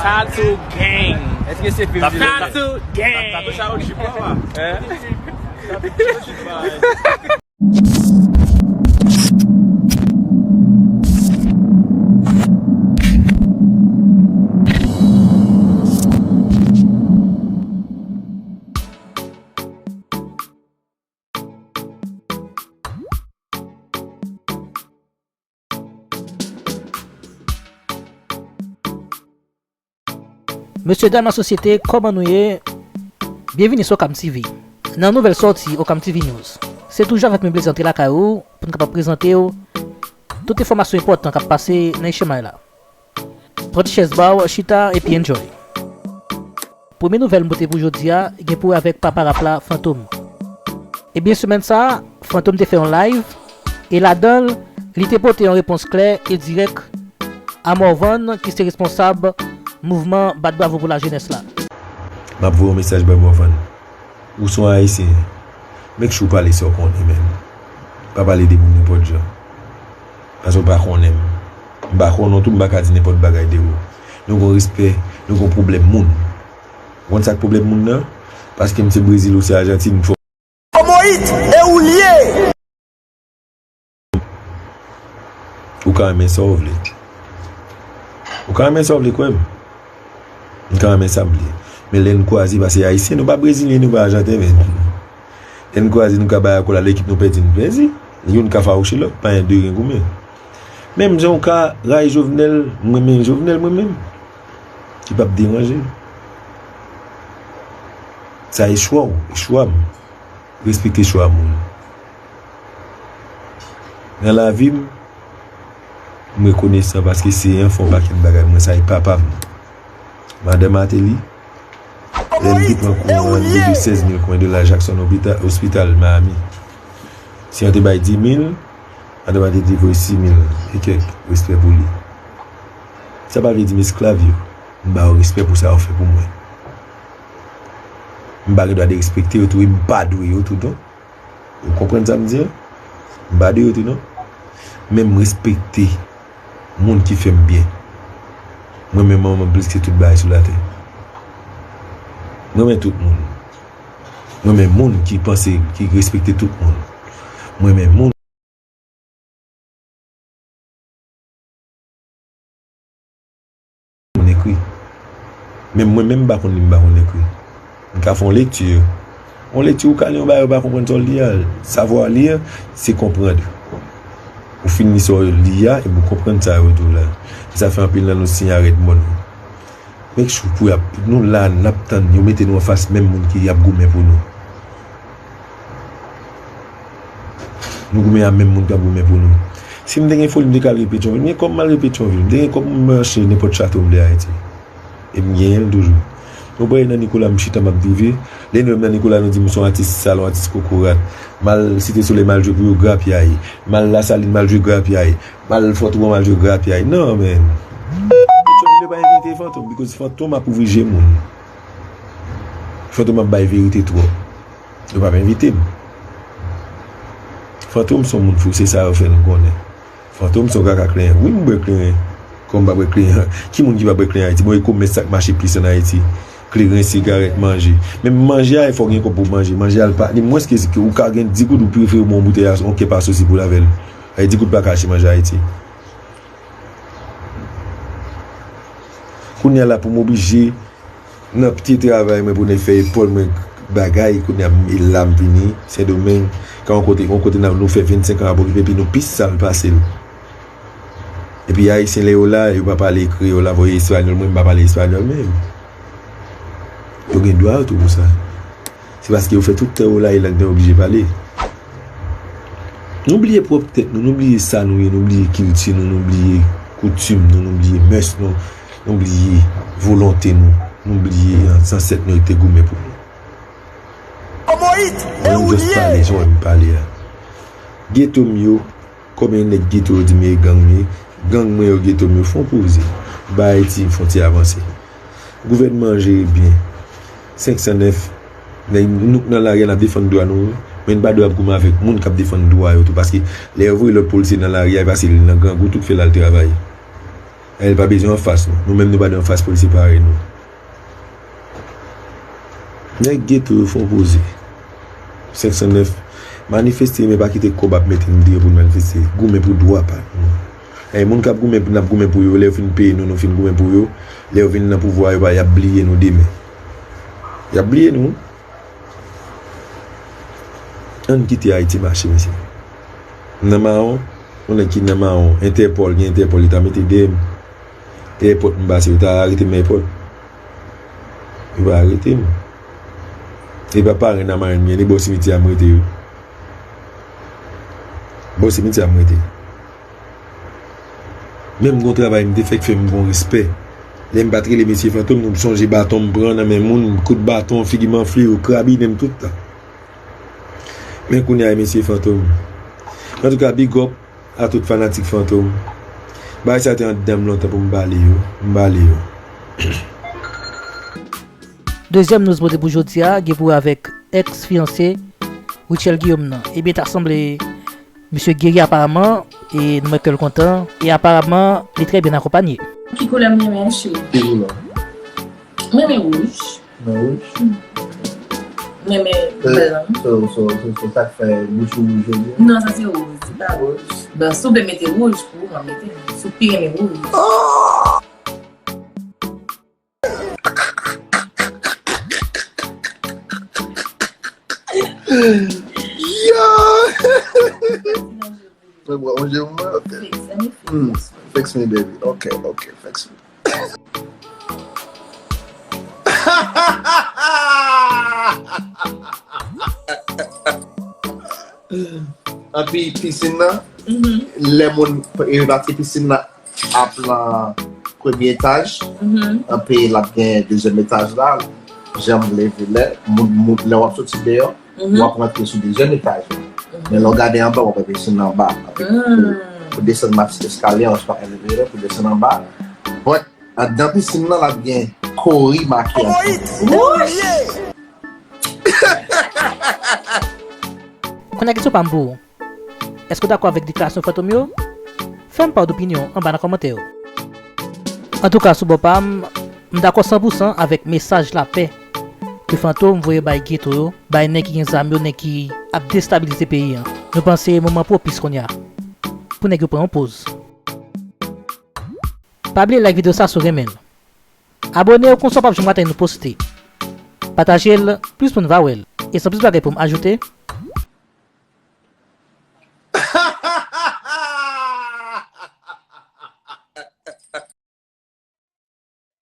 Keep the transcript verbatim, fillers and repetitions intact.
Tattoo gang. Èske se fim di leta? Tattoo gang. Tattoo Shaolin. Hein? Mesye dam lasosyete, kòman nou ye? Byenvini sou Okam T V. Nan nouvèl sòti Okam T V News, se toujou avèk mwen plezi antre lakay ou pou n kapab prezante w tout enfòmasyon enpòtan k ap pase nan H M I la. Pran ti chèz ba w, chita epi enjoy. Premye nouvèl m pote pou jodi a gen pou wè avèk papa rap la, Fantom. Ebyen, semèn sa a, Fantom te fè yon live e ladan l, li te pote yon repons klè e dirèk a Morvan ki se responsab mouvman Bat Bravo pou Lajenès la. M ap voye yon mesaj bay Morvan. Ou se yon Ayisyen. Make sure w pale sa w konnen, menm. Pa pale de moun nenpòt jan. Paske w pa konnen m. M pa konnen w tou, m pa ka di nenpòt bagay de ou. Nou gon respè, nou gon pwoblèm moun. Ou konn sa k pwoblèm moun nan? Paske m se Brezil, ou se Ajantin, m fò. Komoyit, e ou l ye? Ou ka renmen sa w vle. Ou ka renmen sa w vle, kwè m. M ka renmen sa m vle. Men lè n kwaze, paske Ayisyen, nou pa Brezilyen, nou pa Ajanten, men lè n kwaze, nou ka bay akò la, lekip nou pèdi, nou pèdi. Youn ka fawouche lòt, pa gen de gen goumen. Menm jan w ka rayi Jovenel, m renmen Jovenel, mwen menm. Ki p ap deranje. Sa e chwa w, e chwa m. Respekte chwa moun. Nan lavi m, m rekonesan paske se enfan yon pakèt bagay. Mwen, sa e papa m. Madan Martelly, lè m te pran kou an, li te voye sèz mil konbyen dola Jackson Hospital, Miami. Si an te bay dis mil, Madan Martelly te voye sis mil e kèk, respè pou li. Sa pa vle di m esklav yo. M ba yo respè pou sa yo fè pou mwen. M pa gen dwa derespekte yo tou, e m pa dwe yo tou, non. Ou konprann sa m di an? M pa de yo tou, non. Men m respekte moun ki fè m byen. Mwen renmen manman m plis ke tout bagay sou latè. Mwen renmen tout moun. Mwen renmen moun ki panse, ki respekte tout moun. Mwen renmen moun konn ekri. Menm mwen menm m pa konn li, m pa konn ekri. M ka fè yon lekti. Yon lekti ou ka li yon bagay ou pa konprann sa w li a. Savoir lire, c'est comprendre. Ou fin li sa w li a, epi ou konprann sa yo di w la. E sa fè anpil nan nou siyen a rèd mòn. Make sure pou y ap, nou la, n ap tann yo mete nou anfas menm moun ki ap goumen pou nou. Nou goumen a menm moun k ap goumen pou nou. Si m te gen foli, m te ka al rive Petyonvil. M gen kòb, m al rive Petyonvil. M te gen kòb, m mache nenpòt chato m vle Ayiti. E m genyen l toujou. Nou prale nan Nicolas, m chita, m ap drive. Lè nou wè m nan Nicolas, nou di m se yon atis sal, yon atis kokorat. M al Site Solèy, m al jwe pou yo grapyay. M al Lasalin, m al jwe grapyay. M al Fòtwouwè, m al jwe grapyay. Non, men. Petyonvil yo pa envite Fantom, because Fantom ap ouvri je moun. Fantom ap bay verite twòp. Yo p ap envite m. Fantom se yon moun fou, se sa yo fè nou konnen. Fantom se yon kaka kleren. Wi, m bwè kleren. Kòman m pa bwè kleren? Ki moun ki pa bwè kleren Ayiti? Bon, e komès sa k mache plis ann Ayiti. Kleren, sigarèt, manje. Menm manje a, fò w gen kòb pou manje. Manje a, l pa, li mwens ke, ke ou ka gen dis goud, ou prefere w pran yon boutèy a, yon kèp a sosi pou l avè l. Ay, dis goud pa ka achte manje Ayiti. Kounye a la, pou m oblije nan pye travay mwen pou nèg fè epòl mwen bagay, kounye a m, e la m vini Sendomeng, ka yon kote, yon kote n ap, nou fè vennsenk an ap okipe, epi nou pi sal pase l. Epi Ayisyen, lè yo la, yo pa pale kreyòl la, voye espanyòl, mwen m pa pale espanyòl menm. Yo gen dwa yo tou pou sa. Se paske yo fè tout tan yo la, e la n te oblije pale. Nou bliye pwòp tèt nou, nou bliye sa nou ye, nou bliye kilti nou, nou bliye koutim nou, nou bliye mès nou, nou bliye volonte nou, nou bliye zansèt nou yo te goumen pou nou. Mwen just pale jan w wè m pale a. Geto m yo, konbyen nèg geto yo di m e gang m ye? Gang mwen yo, geto m yo, fè yon poze. Ba Ayiti fwontyè avanse. Gouvènman an jere byen. Senk san nèf, nèg nou k nan lari a, n ap defann dwa nou, wi. Men n pa dwe ap goumen avèk moun k ap defann dwa yo tou, paske lè yo voye lòt polisye nan lari a, e paske li nan grangou tou k fè l al travay. Ayèl pa bezwen anfas nou. Nou menm nou pa de anfas pou l separe nou. Nèg geto yo fè yon poze. Senk san nèf, manifeste, men pa kite kòb ap mete nou deyò pou n manifeste. Goumen pou dwa pa nou. Ay, moun k ap goumen, n ap goumen pou yo, lè yo fin peye nou, nou fin goumen pou yo, lè yo vin nan pouvwa, yo pa, y ap bliye nou demen. Y ap bliye nou. Ann kite Ayiti mache, mesye. M nan mawon, yon nèg ki nan mawon, Entèpòl, gen Entèpòl, li ta mete dèyè m. Èpòt m pase, yo ta arete m èpòt. Yo pa arete m. E pa parenn a marenn m ye, ni bò simityè a m rete yo. Bò simityè a m rete. Menm gon travay m te fè k fè m gon respè. Lè m pa t rele mesye Fantom, nou m sonje baton m pran nan men moun, kout baton, figi m anfle, yo krabinen m tout tan. Men kounye a, mesye Fantom. Antouka, big up a tout fanatik Fantom. Bagay sa te anndan m lontan pou m bale yo. M bale yo. Dezyèm nouz pote pou jodi a gen pou wè avèk ex fiyanse Rutshelle Guillaume nan. Ebyen, ta sanble misye geri aparaman, e nou wè ke l kontan, e aparaman li trè byen akonpanye. Ki koulè m renmen cheri? Ki koulè? M renmen wouj. Men wouj? M renmen blan. So, so, so, so sa k fè bouch ou wouj jodi a? Non, sa se wouj, se pa wouj. Bon, si w vle mete wouj pou ou, m ap mete. Si w pi renmen wouj. Yo! Mwen bwa yon je mwen, ok. Hmm. Fix me, baby. Ok, ok, fix me. Anpi pisin nan, lè moun e pati pisin nan ap lan premye etaj, anpi l ap gen dezyèm etaj la, jan m leve lè, moun, moun, lè w ap soti deyò, w ap rantre sou dezyèm etaj la. Men lè w gade anba, w ap wè pisin nan anba. Anpi pou, pou desann mach eskalye an, oswa elevator, pou desann anba. But, anndan pisin nan, l ap gen kori make ansanm. Kounye a kesyon pa m pou ou. Èske w dakò avèk deklarasyon Fantom yo? Fè m pa w dopinyon anba nan kòmantè yo. Antouka, sou bò pa m, m dakò san pou san avèk mesaj lapè ke Fantom voye bay geto yo, bay nèg ki gen zam yo, nèg ki ap destabilize peyi an. Nou panse moman pwopis kounye a pou nèg yo pran yon poz. Pa bliye like videyo sa si w renmen l. Abone w konsa w p ap janm rate anyen nou poste. Pataje l, plis moun va wè l. E san plis bagay pou m ajoute,